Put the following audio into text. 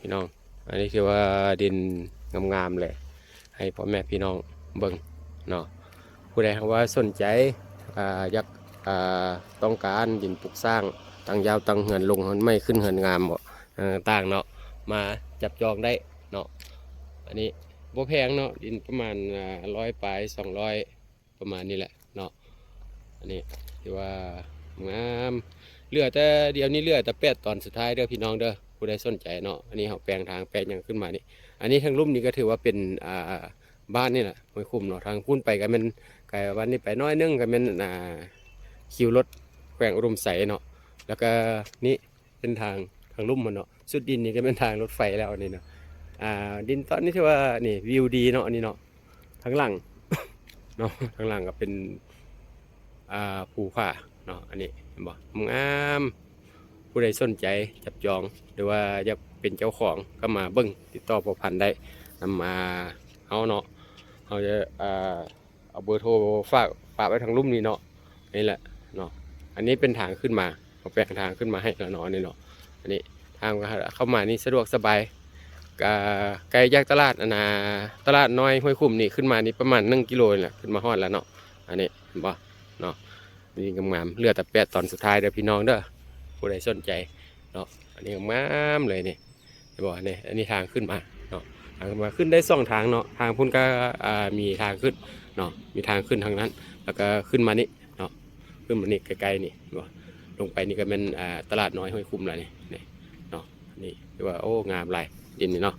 ພີ່ນ້ອງ ອັນນີ້ຄືວ່າດິນງາມໆເລີຍ ໃຫ້ພໍ່ແມ່ພີ່ນ້ອງເບິ່ງເນາະ. ຜູ້ໃດຫາກວ່າສົນໃຈ ອ່າ ຢາກ ອ່າ ຕ້ອງການດິນປຸກສ້າງ ຕັ້ງຢາວ ຕັ້ງເຮືອນ ລົງເຮືອນໃໝ່ ຂຶ້ນເຮືອນງາມ ບໍ່ ຕ່າງໆເນາະ ມາຈັບຈອງໄດ້ເນາະ. ອັນນີ້ບໍ່ແພງເນາະ ດິນປະມານ ອ່າ ຮ້ອຍປາຍ ສອງຮ້ອຍ ປະມານນີ້ແຫຼະເນາະ. ອັນນີ້ຖືວ່າງາມ ເຫຼືອແຕ່ ດຽວນີ້ເຫຼືອແຕ່ແປດຕອນສຸດທ້າຍເດີພີ່ນ້ອງເດີ ຜູ້ໃດສົນໃຈເນາະ. ອັນນີ້ເຮົາແປງທາງແປງຫຍັງຂຶ້ນມານີ້ ອັນນີ້ທາງລຸ່ມນີ້ກໍຖືວ່າເປັນ ອ່າ ບ້ານນີ້ແຫຼະ ຫ້ວຍຂຸມເນາະ. ທາງພຸ້ນໄປກໍແມ່ນ ໄກກວ່າບ້ານນີ້ໄປໜ້ອຍໜຶ່ງ ກໍແມ່ນ ອ່າ ຄິວລົດແຂວງອຸດົມໄຊເນາະ. ແລ້ວກໍນີ້ເສັ້ນທາງທາງລຸ່ມມັນເນາະ ສຸດດິນນີ້ກໍແມ່ນທາງລົດໄຟແລ້ວນີ້ເນາະ. ອ່າ ດິນຕອນນີ້ຖືວ່ານີ້ ວິວດີເນາະ ອັນນີ້ເນາະ. ທາງຫຼັງເນາະ ທາງຫຼັງກໍເປັນ ອ່າ ພູຜາເນາະ. ອັນນີ້ເຫັນບໍ່ ງາມ. ຜູ້ໃດສົນໃຈຈັບຈອງ ຫຼືວ່າຢາກເປັນເຈົ້າຂອງ ກໍມາເບິ່ງ ຕິດຕໍ່ພົວພັນໄດ້ນຳ ອ່າ ເຮົາເນາະ. ເຮົາຈະ ອ່າ ເອົາເບີໂທຝາກ ຝາກໄວ້ທາງລຸ່ມນີ້ເນາະ. ນີ້ແຫຼະເນາະ ອັນນີ້ເປັນທາງຂຶ້ນມາ ເຂົາແປງທາງຂຶ້ນມາໃຫ້ແລ້ວເນາະ ອັນນີ້ເນາະ. ອັນນີ້ທາງເຂົ້າມານີ້ສະດວກສະບາຍ ກະໄກຈາກຕະຫຼາດ ອັນນ່າ ຕະຫຼາດນ້ອຍຫ້ວຍຂຸມນີ້ ຂຶ້ນມານີ້ປະມານໜຶ່ງກິໂລນີ້ແຫຼະ ຂຶ້ນມາຮອດແລ້ວເນາະ. ອັນນີ້ເຫັນບໍ່ເນາະ ນີ້ງາມໆ ເຫຼືອແຕ່ແປດຕອນສຸດທ້າຍເດີພີ່ນ້ອງເດີ ຜູ້ໃດສົນໃຈເນາະ. ອັນນີ້ງາມໆເລີຍນີ້ ເຫັນບໍ່ນີ້ ອັນນີ້ທາງຂຶ້ນມາເນາະ ທາງຂຶ້ນມາ ຂຶ້ນໄດ້ສອງທາງເນາະ. ທາງພຸ້ນກໍ ອ່າ ມີທາງຂຶ້ນເນາະ ມີທາງຂຶ້ນທາງນັ້ນ ແລ້ວກໍຂຶ້ນມານີ້ເນາະ ຂຶ້ນມານີ້ໃກ້ໆນີ້ ເຫັນບໍ່ ລົງໄປນີ້ກໍແມ່ນ ອ່າ ຕະຫຼາດນ້ອຍຫ້ວຍຂຸມແລ້ວນີ້ ນີ້ເນາະ. ນີ້ຖືວ່າ ໂອ້ ງາມຫຼາຍດິນນີ້ເນາະ.